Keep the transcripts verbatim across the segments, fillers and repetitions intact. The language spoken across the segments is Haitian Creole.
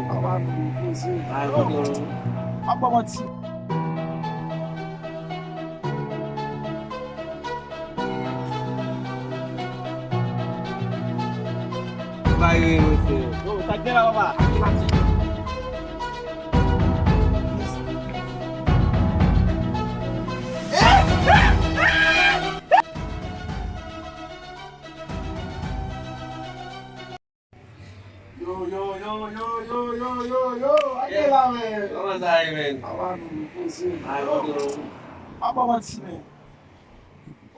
Papa nou poze. Ay, kote w? Ap ban manti. Bay, mesye. Yo, sa k gen la, papa? Yo, yo, yo, yo, yo, yo, yo, yo, yo, ake la, men. Kòman sa ye, men? Ava nou poze. Ay, yo, kote w? Pa ban manti, men.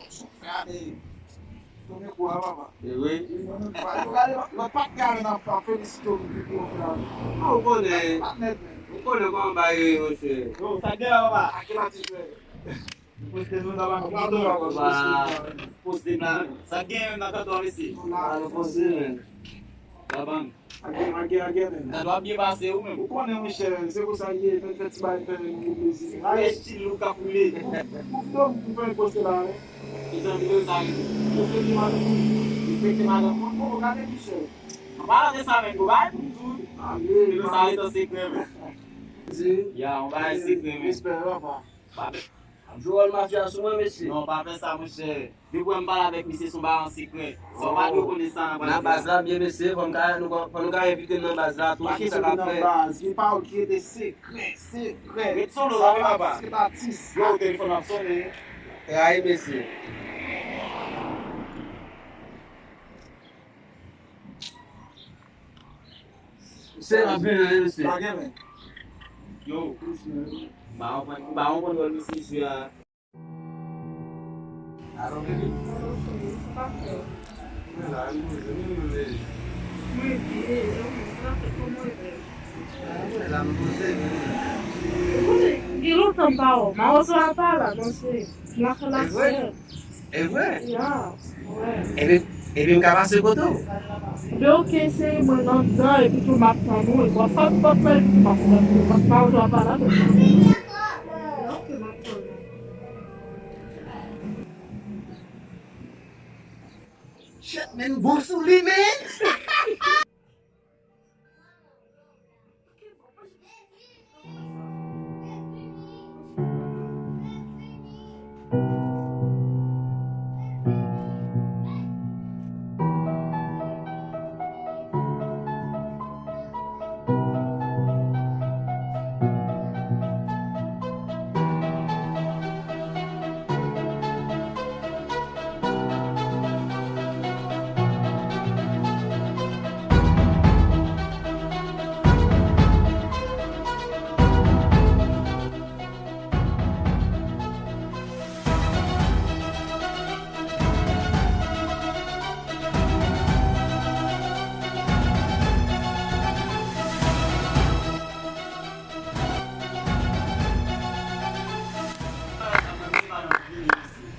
Sou frape. Premye kou a, papa. E wi. Lòt pa t gade, lòt pa t gade nan pa felisite w pou frape. Non, ou konnen. Ou konnen kòman bagay yo ye, monchè. Yo, sa gen la, papa? Ake la, ti frè. Poste nou nan ba. Poste la. Sa gen nan kanton, mesye? Ah, nou poste, men. Labann. Ake, ake, ake, men. Sa dwa byen pase, ou menm. Ou konnen, monchè, se konsa l ye, fè, fè ti bagay, fè moun yo plezi. Fè estil ou k ap woule. Ou, ou, ou fè poste la, wi. Ki jan videyo sa ye? Poste li, madanm moun. Respekte madanm moun. Bon, gade, Michel. An palan de sa, men, bon, bagay pou m di w. Videyo sa rete an sekrè, men. Ya, yon bagay sekrè, men. Respè, papa. Pa fè. Ap jwe wòl mafya sou mwen, mesye. Non, pa fè sa, monchè. Depi w wè m pale avèk misye, se yon bagay an sekrè. Sa w pa dwe konnen sa nan baz la. Nan baz la, byen, mesye, fò m ka, nou, fò nou ka envite m nan baz la tou. Ki sa k ap fèt? Nan baz, gen pawòl ki rete sekrè, sekrè. Ret sou nou, papa. Yo, telefòn ap sonnen. E ayi, mesye. Se la vini, mesye. Yo. Ba, on pran, ba, on pran wòl misye jwe a. Alò, bebe. Mwen la, mwen la, mwen la. Mwen byen, e ou menm, sa fè kòman e bèl? Mwen la, mwen poze. Kote, gen lontan m pa wè w. Mawozo a pa la, non, se la, la sè. E vre? Ya, wè. Ebyen, ebyen, m ka pase kote w? Ebyen, oke, se mwen nan dan, epi tou m ap tann ou, epi w ap fè pòt la, epi tou m ap tann ou, paske pa ou jwa pa la, men. Ok, m ap tann ou. Shit, men, bon sou li, men!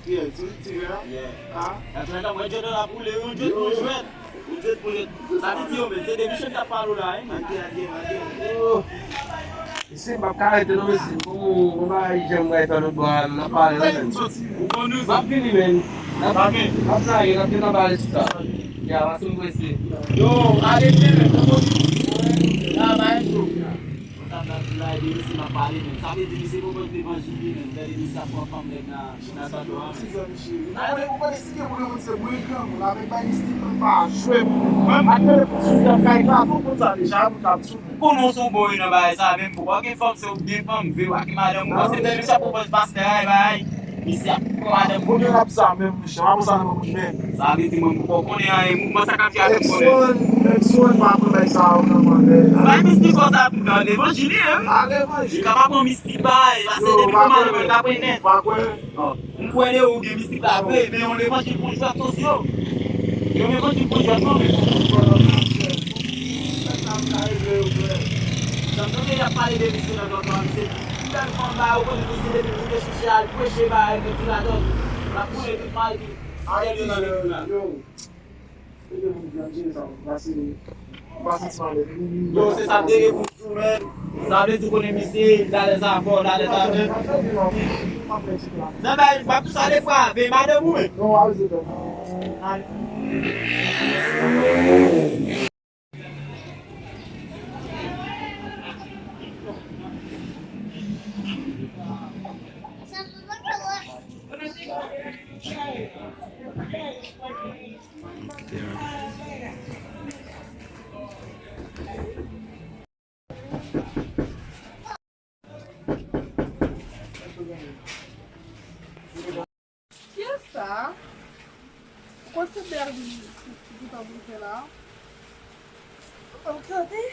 Kiyès? Ti, ti vè a? Yeah. Ah. Mwen jwèt la pou li, yon jwèt pou jwèt. Yon jwèt pou jwèt. Sa vle di yo menm, se de misye k ap pale la, wi. Ake, ake, ake. Oh. Isi, m p ap ka rete non, mesye. Pou mwen, mwen pa janm pral fè lòt bò a, n ap pale la, men. Ou konn nou. M ap vini, men. N ap, n ap lage, n ap gentan pale sou sa. Ya, pase m prese. Yo, ale byen, men. Travay, bro. Mwen t ap di la, epi misye m ap pale, men. Sa vle di, misye poko levanjil li, men. Gade misye ap pran fanm nèg nan, nan sandwa, men. Ti jèn, misye. Ou konnen, ou konnen, si gen moun, se mwen, granmoun, avèk bay mistik, mwen pa jwe. Mwen, m pa tande pou sou kay la, tout moun sa deja, moun k ap sou. Ou konnen w se yon bon nan bagay sa, men pou w gen fanm, se ou gen fanm, vre, w ak madanm ou, paske lè misye ap pran pòz pastè a, bay, misye ap pran madanm ou. Moun yo ap sa, men, monchè, m ap sa nan moun, men. Sa vle di, mwen, m poko konnen anyen, mwen, sa k ap fè avèk mwen, men. Ex-one, ex-one, pa pran bagay sa yo nan mande. Bay mistik konsa pou nan levanjil, hein? Pa levanjil. Li ka pa pran mistik bay, paske depi kòman li ka pran nèt. Pa kwè. M kwè de ou gen mistik la vre, men yon levanjil pou jwèt sosyo. Yon levanjil pou jwèt non, men. Jan tande y ap pale de misye nan lòt lan, misye di, bèl fanm ba yo konnen misye depi pou te chouche al preche ba yo, fè ti radòt. L ap boule tout mal ki fidèl yo nan legliz la. Yo, se sa m te gen pou m di w, men. Sa vle di w konnen misye, l alèz avè w, l alèz avè m. Nan bay, m ap di w sa de fwa, veye madanm ou, men. Non, w a rete bèl. Al. Li fè la. Ou tande?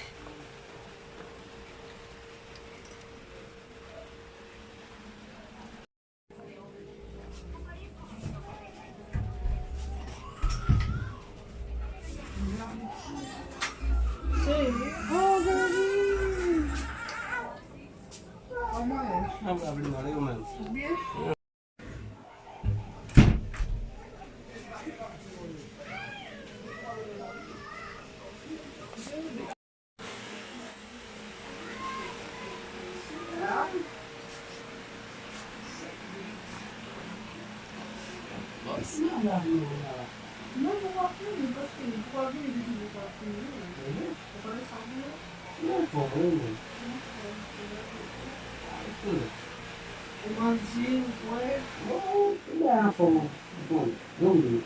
Ou manje, ou bwè? Non, ou byen anfòm. Bon, non, non.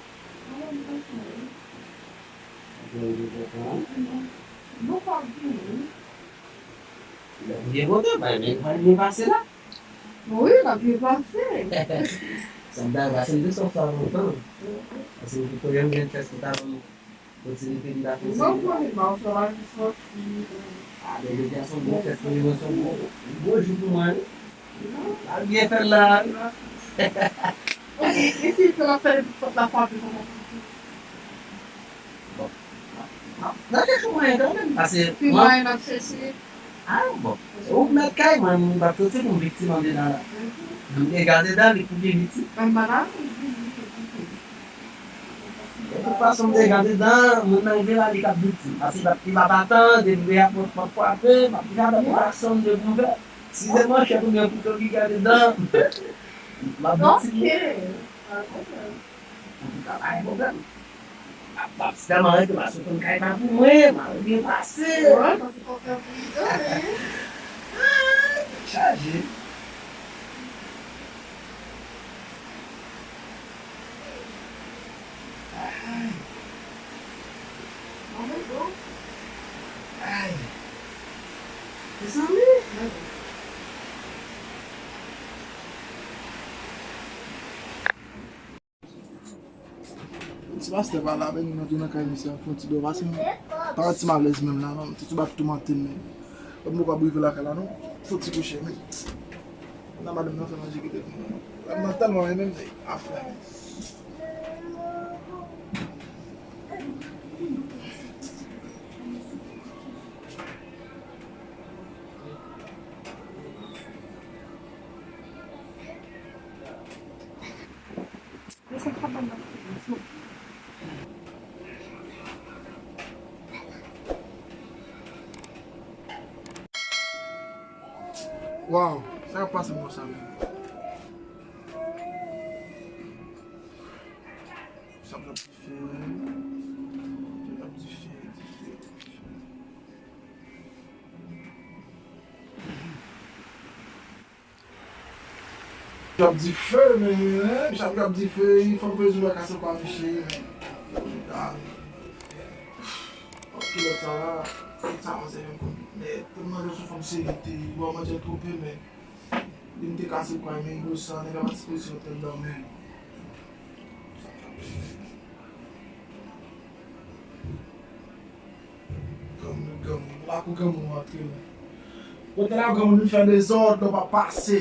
Bon, bon, bon. Non, pa byen, wi. Lè w byen kontan, pa byen, pa byen pase la. Wi, pa byen pase. Sa m ta pase m te sòf sa lontan. Paske m te konnen m gen fès pou ta ban m. Kontinite m ta fè. Non, mwen, non, sa va jis sòti. A, men jodi a se yon bon fèt pou li, se yon bon, bon jou pou mwen. L ap byen fè l la. Ok, e si se la fè tout la fami kòman pou li? Bon. N ap chèche mwayen kanmenm, paske mwen. Ki mwayen n ap chèche? A, bon. Ou mèt kay mwen, m p ap soti pou m viktim andedan la. M degaje dan li pou ki viktim. Mwen pa la. De tout fason, m degaje dan, moun nan rive la, li t ap viktim. Paske li p ap, li p ap atann, depi apòt, pòt frape, m ap gade pou aksyon m depi ouvè. Si se manchèt oubyen kouto ki gade dan, m ap viktim. Ok. Pa gen pwoblèm. Antouka, pa gen pwoblèm. M ap, m ap sèlman rete, m ap sot nan kay pa pou mwen, m al byen pase. Wi, paske fò fè pou li tande. Ay, tèt chaje. Ay. Ay. Mezanmi. Ti pastè pa la, men nou tou nan kay misye ap fè yon ti dòm. Pase m pa yon ti malèz menm la, non. M te tou ap toumante m menm. Lè m poko ap rive lakay la, non. Fò ti kouche, men. Nan madanm nan fè manje kite m. Lè m nan tèlman renmen m, afè. Waw, sa k ap pase m konsa menm? Sa p ap dife, sa p ap dife, dife, dife. J ap dife, men, men, j ap, j ap dife, fò m bezwen wè kase kwa misye, men. Ah. Ok, lòt sa la, lòt sa manzè menm konn nèt. Pou manje sou fanm serye te, bon, manje twonpe, men. Li m te kase kwa, men, gwo san, nèg la pa sipoze yon tèt dan, men. Granmoun, granmoun, lakou granmoun antre, men. Kote la granmoun vin fè dezòd, nou pa pase.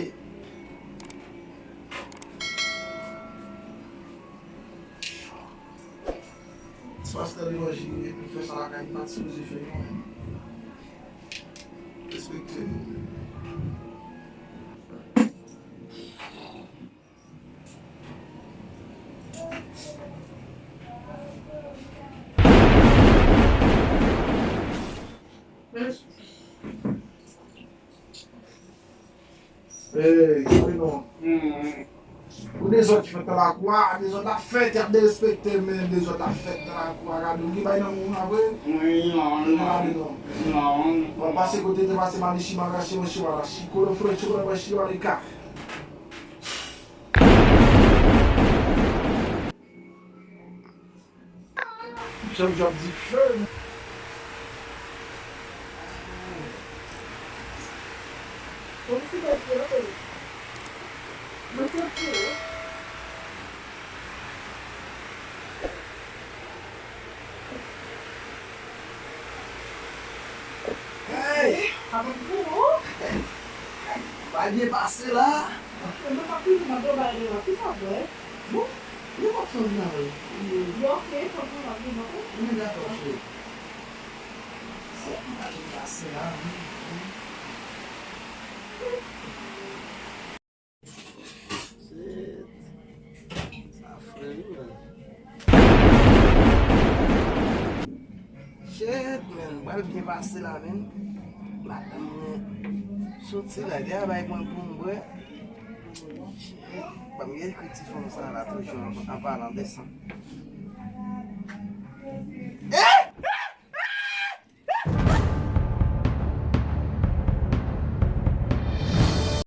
Ti pastè Levanjil, epi fè sa lakay, li pa t sipoze fè non. Respekte nou. Ey, gade non. Pou dezòd ki fèt nan lakou a, dezòd la fèt, y ap derespekte, men dezòd la fèt nan lakou a, gade, ou gen bay nan men w la vre? Wi, non, non. Gade non. Non. W ap pase kote te pase Malichi, Magache, Mwen Chiwa la, Chikolo, Flo, Chikolo, Mwen Chiwa, li ka. Misye ap di fè. Kòmsi lè vre, mwen santi yo. Byen pase la. Mwen pa fini, mwen dwe bay de la. Ki sa vre? Bon, nenpòt sa w vle. Yo, ok, tanpri, m ap vin, ok? Wi, dakò, cheri. Sa byen pase la, wi. Shit. Sa fre, wi, man. Shit, man. Pral byen pase la, man. Madanm mwen soti la, deja bay mwen pou m bwè. Shit. Ban m ekri ti fanm sa la toujou an, an palan de sa.